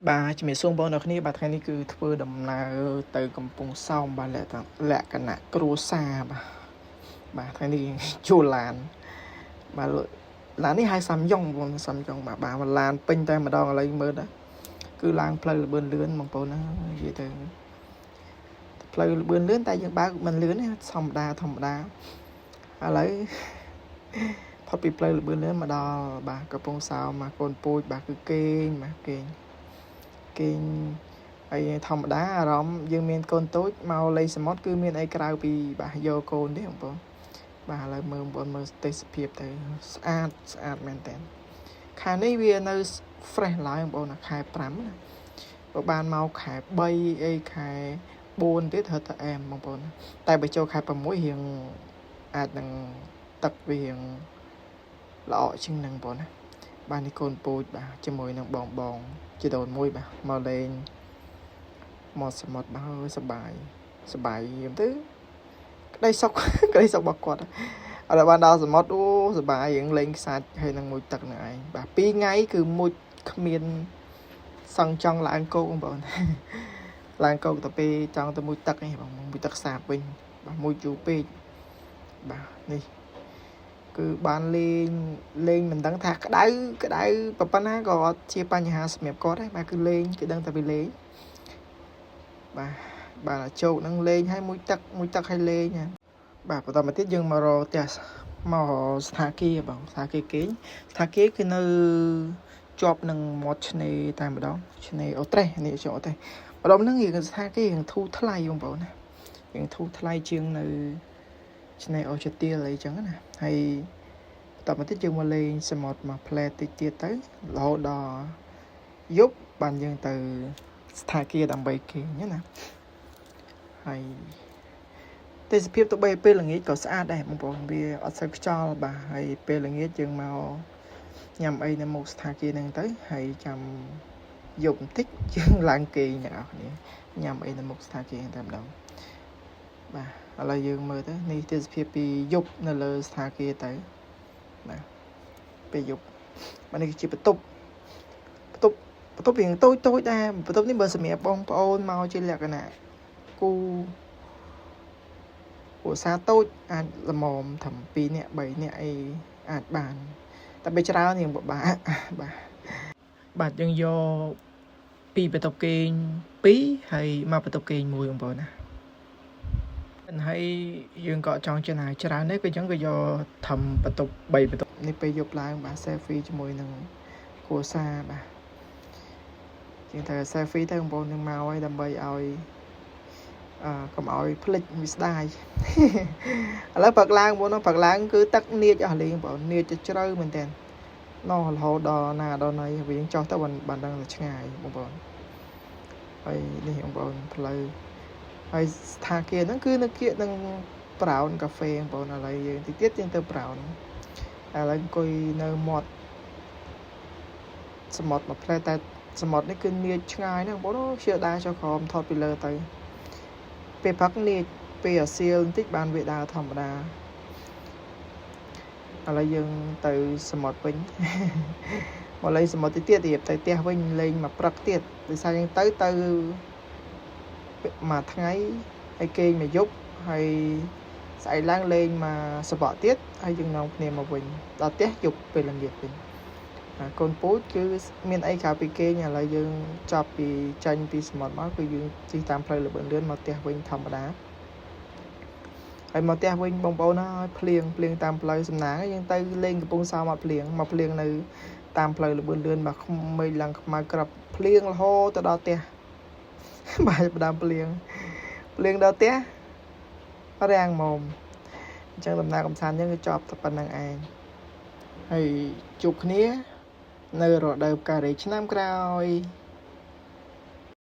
បាទជំរាបសួរបងប្អូនអ្នកគ្នាបាទថ្ងៃនេះគឺធ្វើដំណើរទៅកំពង់សោមបាទលក្ខណៈគ្រួសារបាទបាទថ្ងៃនេះជួលឡានបាទឡាននេះហៅសាំយ៉ុងបងប្អូនសាំយ៉ុងបាទបាទឡានពេញតែម្ដងឥឡូវមើលដែរគឺឡើងផ្លូវលបឿនលឿនបងប្អូនណានិយាយទៅផ្លូវលបឿនលឿនតែយើងបើកមិនលឿនទេធម្មតាធម្មតាឥឡូវផុតពីផ្លូវលបឿនលឿនមកដល់បាទកំពង់សោមមកកូនពូជបាទគឺគេងបាទគេងគេងហើយធម្មតាអារម្មណ៍យើងមានកូនតូចមកលេងសមុទ្រគឺមានអីក្រៅពីបាទយកកូនទេបងប្អូនបាទឥឡូវមើលបងប្អូនមើលទេសភាពទៅស្អាតស្អាតមែនតើខែនេះវានៅ fresh ឡើយបងប្អូនណាខែ5ណាបើបានមកខែ3អីខែ4ទៀតត្រូវតែអែមបងប្អូនណាតែបើចូលខែ6រៀងអាចនឹងទឹកវារៀងល្អជាងនឹងបងប្អូនណាបាទនេះកូនពូជបាទជាមួយនឹងបងបងជីដូនមួយបាទមកលេងមកសមុទ្របាទអើយសបាយសបាយយំទៅក្តីសុខ ក្តីសុខរបស់គាត់អត់បានដល់សមុទ្រអូសបាយរៀងលេងខ្សាច់ហើយនឹងមួយទឹកនឹងឯងបាទ2ថ្ងៃគឺមុជគ្មានសឹងចង់ឡើងគោកបងប្អូន ឡើងគោកទៅពេលចង់ទៅមួយទឹកនេះបងមួយទឹកសាបវិញបាទមួយយូរពេកបាទនេះគឺបានលេងលេងមិនដឹងថាក្តៅក្តៅប៉ុណ្ណាក៏អត់ជាបញ្ហាសម្រាប់គាត់ដែរបាទគឺលេងគឺដឹងតែពីលេងបាទបាទជោគនឹងលេងឲ្យមួយទឹកមួយទឹកឲ្យលេងណាបាទបន្តមកទៀតយើងមករកផ្ទះមកស្ថាគារបងស្ថាគារគេងស្ថាគារគឺនៅជាប់នឹងមាត់ឆ្នេរតែម្ដងឆ្នេរអូត្រេសនេះចូលអូត្រេសម្ដុំហ្នឹងរៀងស្ថាគាររៀងធូរថ្លៃបងប្អូនណារៀងធូរថ្លៃជាងនៅឆ្នេរអូជទៀលអីចឹងណាហើយបន្តមកទៀតយើងមកលេងសមុទ្រមកផ្លែតិចទៀតទៅរហូតដល់យប់បានយើងទៅស្ថាគារដើម្បីគេងណាហើយទេសភាពទៅបីពេលល្ងាចក៏ស្អាតដែរបងប្អូនវាអត់សូវខ្យល់បាទហើយពេលល្ងាចយើងមកញ៉ាំអីនៅមុខស្ថាគារហ្នឹងទៅហើយចាំយប់បន្តិចយើងឡើងគេងអ្នកនរគ្នាញ៉ាំអីនៅមុខស្ថាគារតែម្ដងបាទឥឡូវយើងមើលទៅនេះទេសភាពពីយប់នៅលើស្ថាគារទៅបាទពេលយប់បាទនេះគឺជាបន្ទប់បន្ទប់បន្ទប់រៀងតូចតូចដែរបន្ទប់នេះបើសម្រាប់បងប្អូនមកជាលក្ខណៈគូគ្រួសារតូចអាចល្មមត្រឹម2នាក់3នាក់អីអាចបានតែបើច្រើនរៀងពិបាកបាទបាទយើងយកពីបន្ទប់គេង2ហើយមកបន្ទប់គេង1បងប្អូនណាហើយយើងក៏ចង់ចំណាយច្រើនទេក៏អញ្ចឹងក៏យកធំបន្ទប់3បន្ទប់នេះពេលយប់ឡើងបាទ selfie ជាមួយនឹងគ្រួសារបាទជាងត្រូវ selfie ទៅបងប្អូននឹងមកហើយដើម្បីឲ្យអឺកុំឲ្យភ្លេចវាស្ដាយ ឥឡូវព្រឹកឡើងបងប្អូនព្រឹកឡើងគឺទឹកនាចអស់លេងបងប្អូននាចទៅជ្រៅមែនតើណោះរហូតដល់ណាដល់ណីវាយើងចោះទៅបានបានដឹងតែឆ្ងាយបងប្អូនហើយនេះបងប្អូនផ្លូវហើយស្ថាគារហ្នឹងគឺនៅគៀកនឹង Brown Cafe បងប្អូនឥឡូវយើងតិចទៀតយើងទៅ Brown ឥឡូវអង្គុយនៅមាត់សមុទ្រមួយផ្លែតែសមុទ្រនេះគឺនាចឆ្ងាយណាស់បងប្អូនអូខ្ជិលដើរចុះក្រោមថតពីលើទៅពេលផឹកនាចពេលអាសៀលបន្តិចបានវាដើរធម្មតាឥឡូវយើងទៅសមុទ្រវិញ មកលេងសមុទ្រតិចទៀតរៀបទៅផ្ទះវិញលេងមកព្រឹកទៀតដោយសារយើងទៅទៅមួយថ្ងៃហើយគេងមួយយប់ហើយស្អែកឡើងលេងមកសបកទៀតហើយយើងនាំគ្នាមកវិញដល់ផ្ទះយប់ពេលល្ងាចវិញបាទកូនពូជគឺមានអីក្រៅពីគេងឥឡូវយើងចប់ពីចាញ់ពីសមុទ្រមកគឺយើងជិះតាមផ្លូវលបឿនលឿនមកផ្ទះវិញធម្មតាហើយមកផ្ទះវិញបងប្អូនហើយភ្លៀងភ្លៀងតាមផ្លូវសំណាងយើងទៅលេងកំពង់សោមអត់ភ្លៀងមកភ្លៀងនៅតាមផ្លូវលបឿនលឿនបាទមេឃឡើងខ្មៅក្របភ្លៀងរហូតទៅដល់ផ្ទះ បាទផ្ដើមភ្លៀងភ្លៀងដល់ផ្ទះរាំងមុំអញ្ចឹងដំណើរកំសាន្តយើងគឺចប់តែប៉ុណ្្នឹងឯងហើយជួបគ្នានៅរដូវផ្ការីកឆ្នាំក្រោយ។